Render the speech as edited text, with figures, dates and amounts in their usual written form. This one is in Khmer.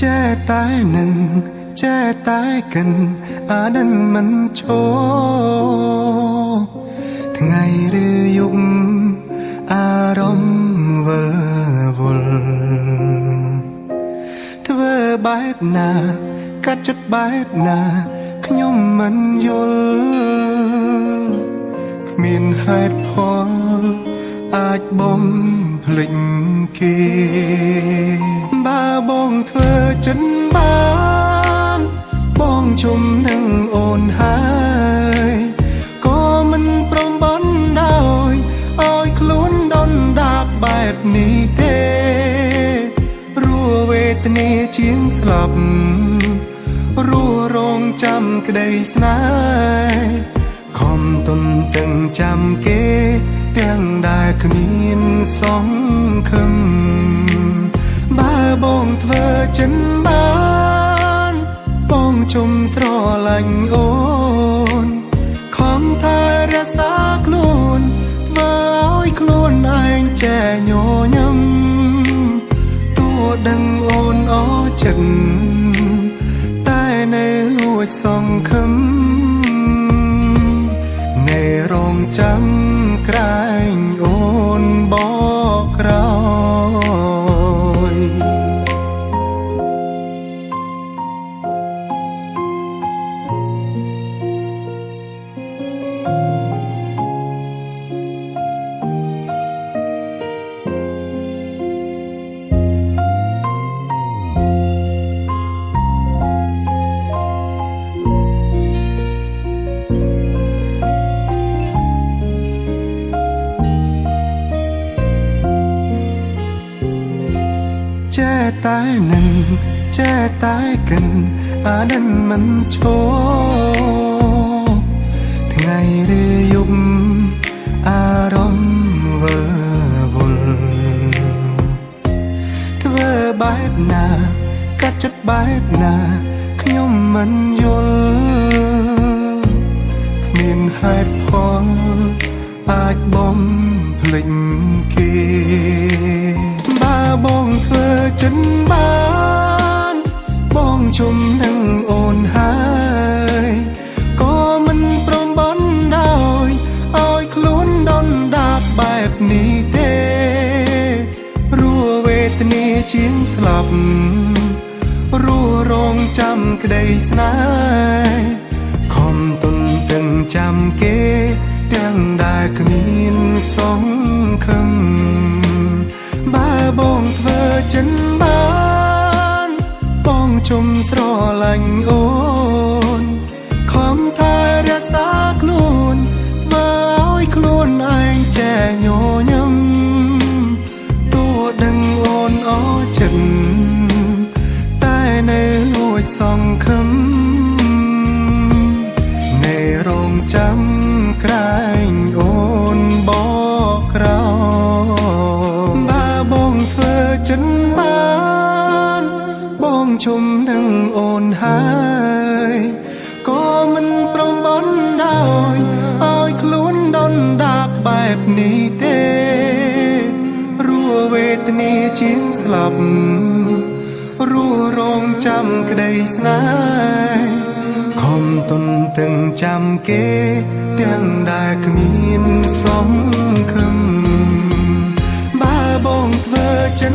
ចេះតែនឹងចេះតែកិនអាដិនមិនឈរថ្ងៃឬយប់អារម្មណ៍វិលវល់ធ្វើបែបណាកាត់ចិត្តបែបណាខ្ញុំមិនយល់គ្មានហេតុផលអាចបំភ្លេចគេបើបងធ្វើចិនបានបងជុំនឹងអូនហើយក៏មិនព្រមបណ្ដោយឲ្យខ្លួនដុនដាបបែបនេះទេរស់វេទនាជាងស្លាប់រស់រងចាំក្តីស្នេហ៍ខំទន្ទឹងចាំគេទាំងដែលគ្មានសង្ឃឹមបើបងធ្វើចិនបានបងជុំស្រឡាញ់អូនខំថែរក្សាខ្លួនធ្វើឲ្យខ្លួនឯងចេះញញឹមតួដឹងអូនអចិត្តតែនៅលួចសង្ឃឹមនៅរងចាំក្រែងអូនបកក្រោយចេះតែនឹងចេះតែកិនអាដិនមិនឈរថ្ងៃឬយប់អារម្មណ៍វិលវល់ធ្វើបែបណាកាត់ចិត្តបែបណាខ្ញុំមិនយល់គ្មានហេតុផលអាចបំភ្លេចគេបើបងធ្វើចិនបានបងជុំនឹងអូនហើយក៏មិនព្រមបណ្ដោយឲ្យខ្លួនដុនដាបបែបនេះទេរស់វេទនាជាងស្លាប់រស់រងចាំក្តីស្នេហ៍ខំទន្ទឹងចាំគេទាំងដែលគ្មានសង្ឃឹមបើបងធ្វើចិនបានបងជុំស្រឡាញ់អូនខំថែរក្សាខ្លួនធ្វើឲ្យខ្លួនឯងចេះញញឹមតួដឹងអូនអចិត្តតែនៅលួចសង្ឃឹមនៅរងចាំក្រែងអូនបកក្រោយបើបងធ្វើចិនបានបងជុំនឹងអូនហើយក៏មិនព្រមបណ្ដោយឲ្យខ្លួនដុនដាបបែបនេះទេរស់វេទនាជាងស្លាប់រស់រងចាំក្តីស្នេហ៍ខំទន្ទឹងចាំគេទាំងដែលគ្មានសង្ឃឹមបើបងធ្វើចិន